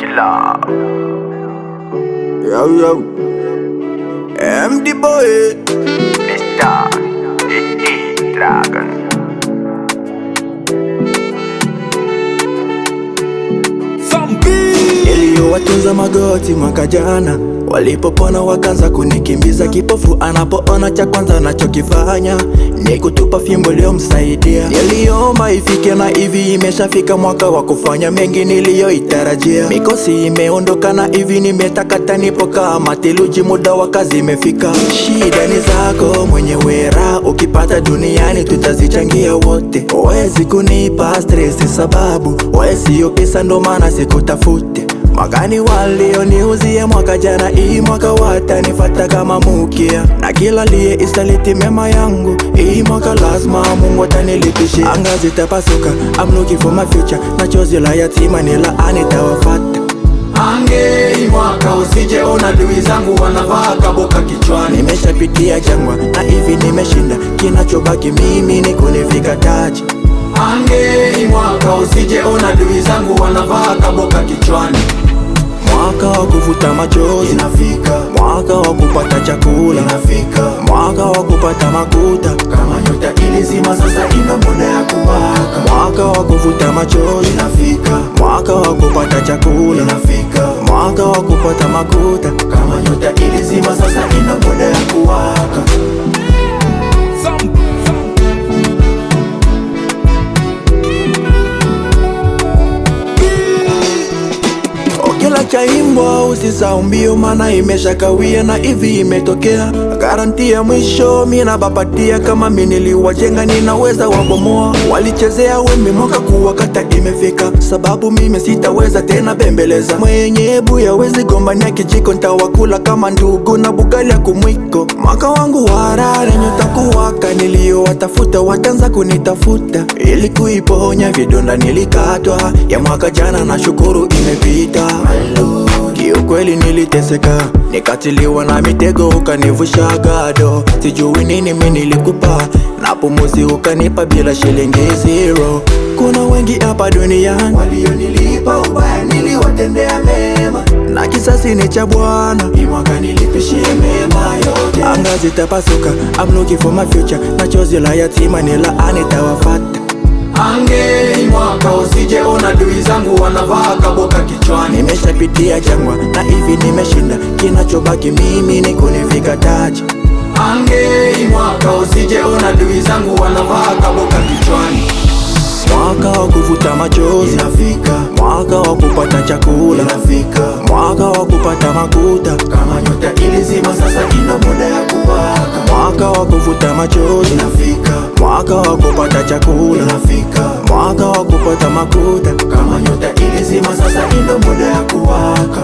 Killer. Yo, yo. MD Boy. Mr. D Dragon. Niliyowatunza magoti mwaka jana, walipopona wakaanza kunikimbiza. Kipofu anapoona cha kwanza anachokifanya ni kutupa fimbo iliyomsaidia. Niliomba ifike na hivi imeshafika, mwaka wa kufanya mengi niliyoitarajia. Mikosi imeondoka na hivi nimetakata, nipo kama theluji, muda wa kazi imefika. Shida ni zako mwenyewe, raha ukipata duniani tutazichangia wote. Huwezi kunipa stress sababu wewe sio pesa, ndo maana sikutafute. Magani walioniuzia mwaka jana, hii mwaka watanifata kama mukia. Na kila liye isaliti mema yangu, hii mwaka lazima Mungu atanilipishia. Anga zitapasuka, I'm looking for my future, na chozi la yatima ni laani tawafata. Ange hii mwaka usije ona adui zangu wanavaa kaboka kichwani. Nimeshapitia jangwa na hivi nimeshinda, kinachobaki mimi ni kunivika taji. Ange hii mwaka usije ona adui zangu wanavaa kaboka kichwani. Mwaka wa kuvuta machozi Inafika, mwaka wa kupata chakula inafika, mwaka wa kupata makuta, kama nyota ilizima sasa ina muda ya kuwaka. mwaka wa kuvuta machozi, Inafika, mwaka wa kupata chakula, inafika, mwaka wa kupata makuta. kama nyota ilizima sasa ina muda ya kuwaka. Kila chaimbwa usisahau mbio, maana imeshakawia na hivi imetokea. Garanti ya mwisho mina bapatia, kama mi niliwajenga ninaweza wabomoa. Walichezea wembe mwaka kuwakata imefika, sababu mimi sitaweza tena bembeleza. Mwenye buya wezi gombania kijiko, ntawakula kama ndugu na bugali ya kumwiko. Mwaka wangu warare nyota kuwaka, niliyowatafuta wataanza kunitafuta ili kuiponya vidonda nilikatwa ya mwaka jana, na shukuru imepita. Kiukweli niliteseka, nikatiliwa na mitego, ukanivusha gado. Sijui nini mimi nilikupa, na pumuzi ukanipa bila shilingi zero. Kuna wengi hapa duniani Walionilipa ubaya niliwatendea mema, na kisasi ni cha Bwana. hii mwaka nilipishie mema yote. Anga zitapasuka, I'm looking for my future, na chozi la yatima ni laani tawafata. Ange hii mwaka usije ona adui zangu wanavaa kaboka kichwani. Nimeshapitia jangwa na hivi nimeshinda, kinachobaki mimi ni kunivika taji. Ange hii mwaka usije ona adui zangu wanavaa kaboka kichwani. Mwaka wa kuvuta machozi, Inafika, mwaka wa kupata chakula, inafika, mwaka wa kupata makuta, kama nyota ilizima sasa ina muda ya kuwaka. mwaka wa kuvuta machozi, Inafika, mwaka wa kupata chakula, inafika, mwaka wa kupata makuta. kama nyota ilizima sasa ina muda ya kuwaka.